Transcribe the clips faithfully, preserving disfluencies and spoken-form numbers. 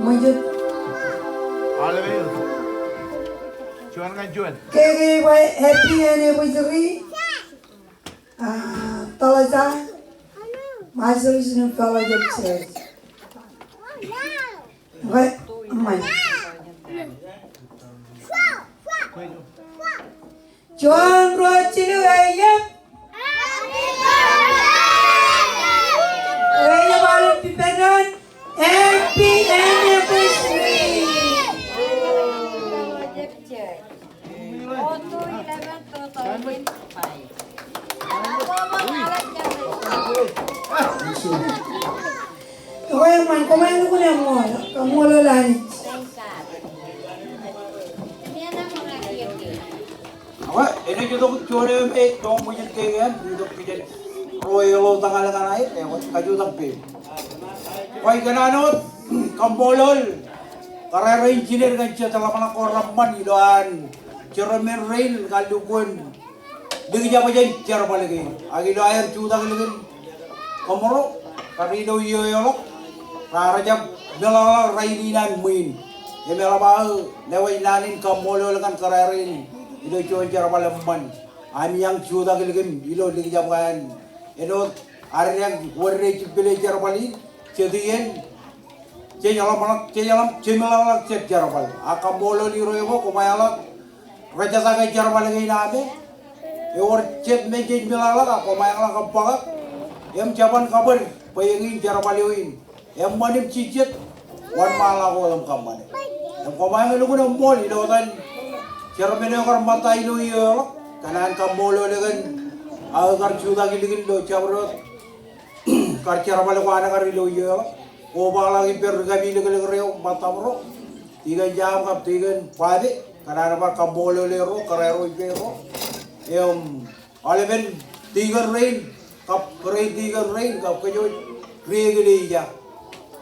Ṃōjin. Aolep eṇ. Juon ñan juon. Ke ke ba happy anniversary. Ah, Talaja. Marshallese New Fellowship Church. Ṃōj, ṃōj. Juon, ruo, jilu, eñin. Eñin, aolep ippān doon. Happy anniversary. Ekwe eṃṃan, koṃ ej lukkuun eṃṃool, kaṃṃoolol Anij. Ekwe, enaaj itok juon eo me ej ṃōjin kein, itok kijen ruo eḷotak ñan aer, ekwe, kajutak peiṃ. Ekwe, ikōṇaan wōt kaṃṃoolol kōrā rein jined ñan jet ḷōmṇak ko reṃṃan ilo an chairman rein kar lukkuun likjab jān jerbal kein. Ak ilo aer jutak ilikin kōṃro, kar ilo iiō eḷap, raar jab meḷọkḷọk rainin an ṃwiin. Im eḷap aō lewōj naan in kaṃṃoolol ñan kōrā rein ilo juon jerbal eṃṃan. Ami eañ jutak ilikin ilo likjab an āinwōt ad eañ wōr rej jibwilōk jerbal in, jet iien, jej ḷōmṇak, jej ḷōmṇak, jej meḷọkḷọk jet jerbal. Ak kaṃṃoolol Irooj bwe koṃ eḷak rōjtak jerbal kein aṃe. Ewōr jet me jej meḷọkḷọk ak koṃ eḷak bōktok. Im jeban kabōd bwe eñin jerbal eo in eṃṃan im jejjet wōnṃaanḷọk wōt im kōṃṃane. Im koṃ eañ lukkuun eṃṃool ilo etan chairman eo kar ṃōtta ilo iiō eḷap, kōn an kaṃṃoolol e kōn aō kar jutak ilikin ilo jabdewōt kar jerbal ko an kar ilo iiō eḷap. Kobaḷọk ippān ri kapilōklōk ro ṃōttam ro, Tikōn Jam kab Tikōn Babe, kōn an bar kaṃṃoolol erro, kōrā ro ippārro. Im aolepen tikōn rein kab kōrā in tikōn rein kab kōj wōj ri eklejia.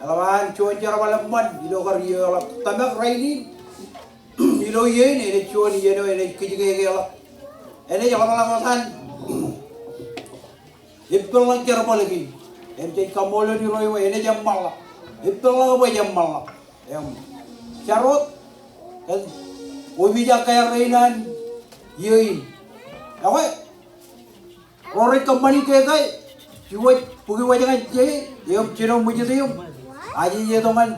Eḷap an juon jerbal eṃṃan ilo kar iiō eḷap. Tōmak rainin ilo iien, enaaj juon iien eo enaaj kajjitōk eḷap. Enaaj ḷōmṇak wōt an epeḷḷọk jerbal kein. Im jej kaṃṃoolol Irooj bwe enaaj eṃṃanḷọk. Epeḷḷọk bwe ej eṃṃanḷọk. Im jar wōt kōn opiij ak kea rein an iiō in. Ekwe, ro rej kōṃṃani ke kai, jiwōj, bōki wōj ñan je, im jino ṃwijit eṃ. Ajej itok ñan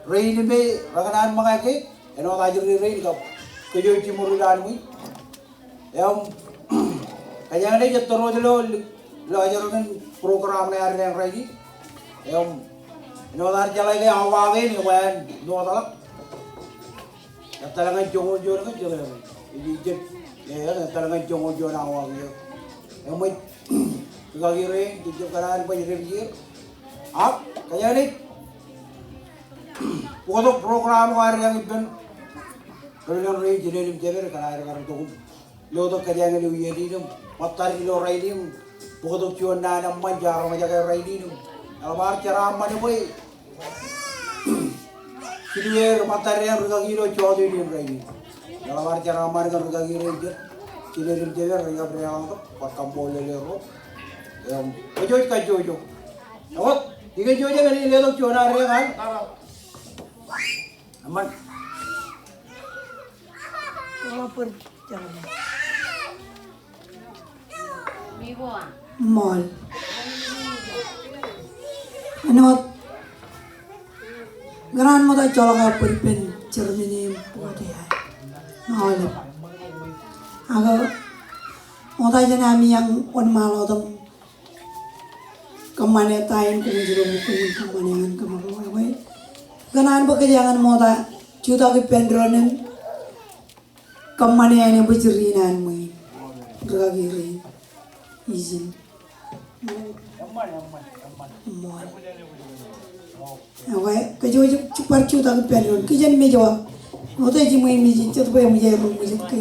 rein me rekōṇaan ṃōñā ke, āinwōt ajri rein kab kōj wōj jiṃor ilowaan ṃwiin. Im kōjeañ naaj ettōr wōt ilo, ilo ajri eo an program ṇe ad eañ rainin. Im āinwōt ad jeḷā ke awa kein ekwe en ṃootḷọk. Etal ñan joñoul juon ke jeḷā ke ij jab, e, etal ñan joñoul juon awa ke. Eṃōj, rūkaki rein, ij jab kōṇaan bwe rej dāpij er. Ak kōjeañ naaj bōktok program ko ad eañ ippān ri-lọmọọr rein, jined im jeped, kōn aer kar itok im lotok kōjeañ ilo iien in im ṃōttad ilo rainin im bōktok juon naan eṃṃan jaar roñjake rainin im eḷap ad jeraaṃṃan bwe jilu er ṃōttad eañ rūkaki ilo jota in rainin. Eḷap ad jeraaṃṃan kōn rūkaki rein jet, jined im jeped, rej kab deḷọñtok, bar kaṃṃoolol erro. Im kōj wōj kajjojo. Ewōr, ikōn Joseph enaaj letok juon ad eañ. Eṃṃan. Ṃool. Āinwōt ikōṇaan ṃokta joḷọk aō bōd ippān chairman im board eo aō. Aolep. Ak ṃokta jān ami eañ wōnṃaanḷọk wōt im kōṃṃane ta in koṃwin jiroñ, koṃwin kōṃṃane ñan kōṃro. Ekwe, ikōṇaan bwe kōjeañ ṃokta jutak ippān doon im kōṃṃane anniversary in an ṃwiin. Rūkaki rein. Ijin. Ṃool. Ekwe, kōj wōj bar jutak ippān doon. Kijen mej wa. Ote jiṃwe mej, jet bwe eṃōj aer ṃwijit ke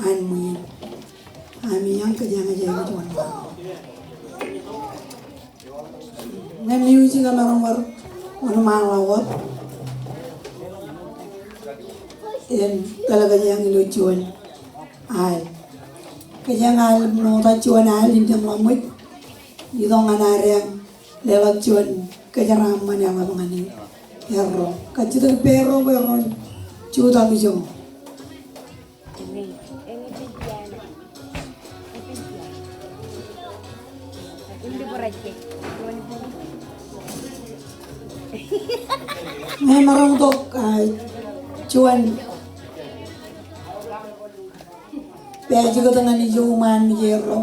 an ṃwiin. Ami eañ kōjeañ ej aikuj wōnṃaanḷọk. Ñan music emaroñ bar wōnṃaanḷọk wōt. Im tōl kōjeañ ilo juon al. Kōjeañ al ṃokta juon al in jeṃḷọk ṃōj. Itok ñan ad eañ leḷọk juon kōjeraaṃṃan eḷap ñan eok. Erro. Kajjitōk ippāerro bwe ren jutak ijo. Ñe maroñ tok, ah, juon pād jikōt ñan ijo iṃaan ijjerro.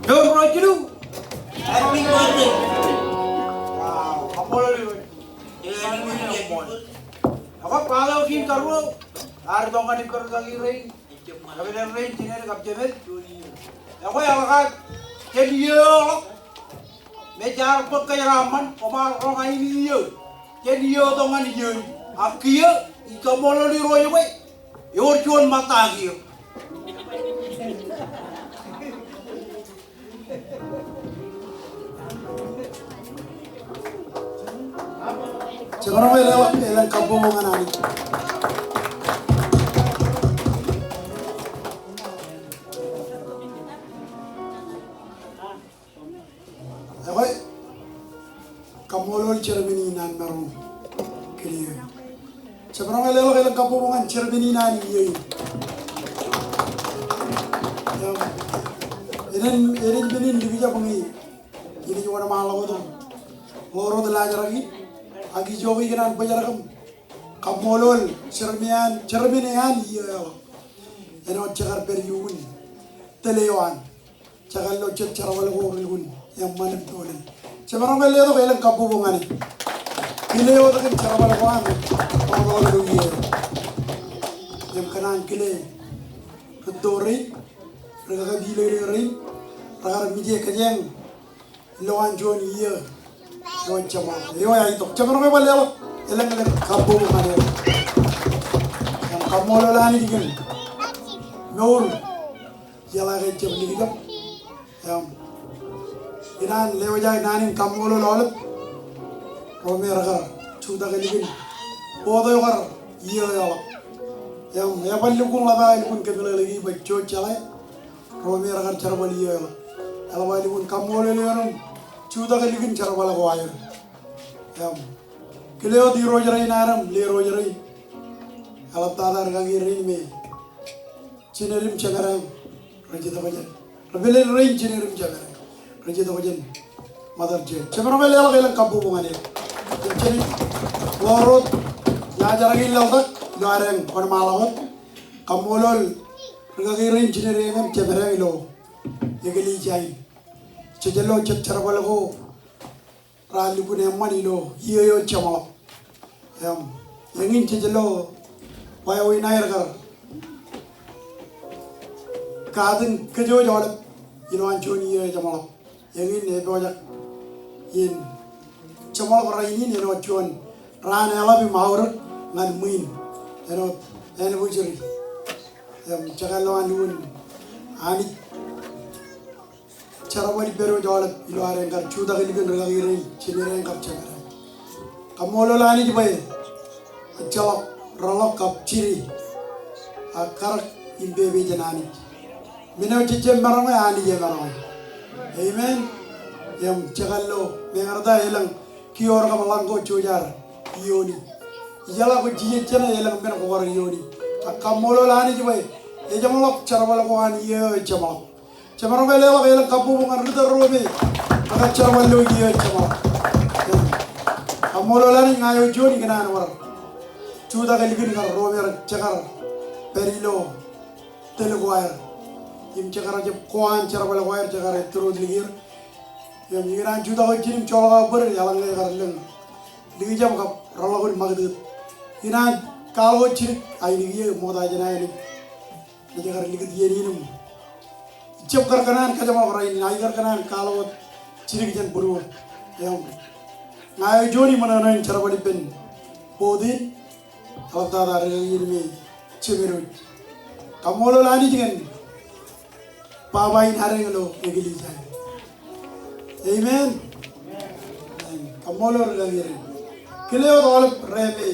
Doon ro jilu. Happy birthday. Wow. Happy birthday. Ekwe, kwaḷọk in karuo, ear itok ñan ippān rūkaki rein, kōmān rein, jined kab jemād. Ekwe, eḷak aō, jān iiō eo ḷọk, me jaar bōk kōjeraaṃṃan, koṃ ar roñ aini iiō, jān iiō eo tok ñan iiō in. Ak kiiō, ij kaṃṃoolol Irooj bwe ewōr juon ṃōtta kiiō. Jemaroñ ke leḷọk elōñ kabbokbok ñan Anij. Ekwe, kaṃṃoolol chairman in an maroñ kile eō. Jemaroñ ke leḷọk elōñ kabbokbok ñan chairman in an iiō in. Im, enaaj, enaaj men in likjab ñe inaaj wōnṃaanḷọk wōt ḷọk ro rej laajrak in, ak ijoke ikōṇaan bōjrak im kaṃṃoolol chairman, chairman eo an iiō eo ḷọk. Āinwōt jekar pād iukun tōl eo an. Jekar lo jet jerbal ko relukkuun eṃṃan im doulel. Jemaroñ ke letok elōñ kabbokbok ñan e. Kile wōt kōn jerbal ko an ro ro ilo iiō eo. Im kōṇaan kile rūtto rein, rūkaki ilōkilōk rein, rekar mije kōjeañ ilowaan juon iiō eo jeṃḷọk, eo ej itok. Jemaroñ ke bar leḷọk elōñ, elōñ kabbokbok ñan e. Im kaṃṃoolol Anij kōn mour Jeḷā ke ejjab likjab. Im, ikōṇaan lewōj aō naan in kaṃṃoolol aolep ro me rekar jutak ilikin bōktok eo kar iiō eo ḷọk. Im, eban lukkuun ḷap aō lukkuun kōmeḷeḷeiki bwe ej juon jeḷā ro me rekar jerbal iiō eo ḷọk. Eḷap aō lukkuun kaṃṃoolol eoon im jutak ilikin jerbal ko aer. Im, kile wōt irooj rein an im lerooj rein. Eḷaptata rūkaki rein me jined im jemād eo rej itok jān. Ri-pālen rein jined im jemād eo rej itok jān ṃōttan jet. Jemaroñ ke leḷọk elōñ kabbokbok ñan er. Im jen ḷoor wōt jajaraki in laḷtak ilo adeañ wōnṃaanḷọk wōt. Kaṃṃoolol rūkaki rein jined eo im jemād eo ilo eklejia in. Jej lo jet jerbal ko raar lukkuun eṃṃan ilo iiō eo jeṃḷọk. Im, eñin jej lo wāween aer kar katin kōjwōj aolep ilowaan juon iiō eo jeṃḷọk. Eñin epojak in jeṃḷọk rainin āinwōt juon raan eḷap im aorōk ñan ṃwiin āinwōt anniversary. Im, jekar lo an lukkuun Anij jerbal ippād wōj aolep ilo adeañ kar jutak ilikin rūkaki rein jined eo im kar jemād eo. Kaṃṃoolol Anij bwe ejjeḷọk reḷọk kab jide ak karōk im pepe jān Anij. Men eo jejjab maroñe, Anij emaroñe. Amen. Im, jekar lo meñe rej ta elōñ kiiō ro kab ḷañ ko jej ar iiooni. Ijeḷā kwōj jijet jāne elōñ men kwō kar iiooni. Ak kaṃṃoolol Anij bwe ejeṃḷọk jerbal ko an iiō eo jeṃḷọk. Jemaroñ ke leḷọk elōñ kabbokbok ñan ri-tōl ro me rekar jerbal ilo iiō eo jeṃḷọk. Kaṃṃoolol Anij ña eo juon ikōṇaan bar jutak ilikin kar ro me rej jekar pād ilo tōl ko aer. im jekar jab ko an jerbal ko aer jekar tōrḷọk likūt. Im ikōṇaan jutak wōt jiljilimjuonñoul ko bōd eḷaññe ekar lōñ likjab kab reḷọk in ṃakūtkūt. Ikōṇaan kwaḷọk wōt jidik ainikiiō ṃokta jān aer naaj jekar likūt iien in im ijab kar kōṇaan kajeṃḷọk rainin, aer kar kōṇaan kwaḷọk wōt jidik jān būruōt. Im ña eo juon iṃōṇōṇō in jerbal ippān board in, eḷaptata rikaki in me jemed wōj. Kaṃṃoolol Anij kōn baba in adeañ ilo eklejia. Amen. Amen. Kaṃṃoolol rikaki in. Kile wōt aolep ro me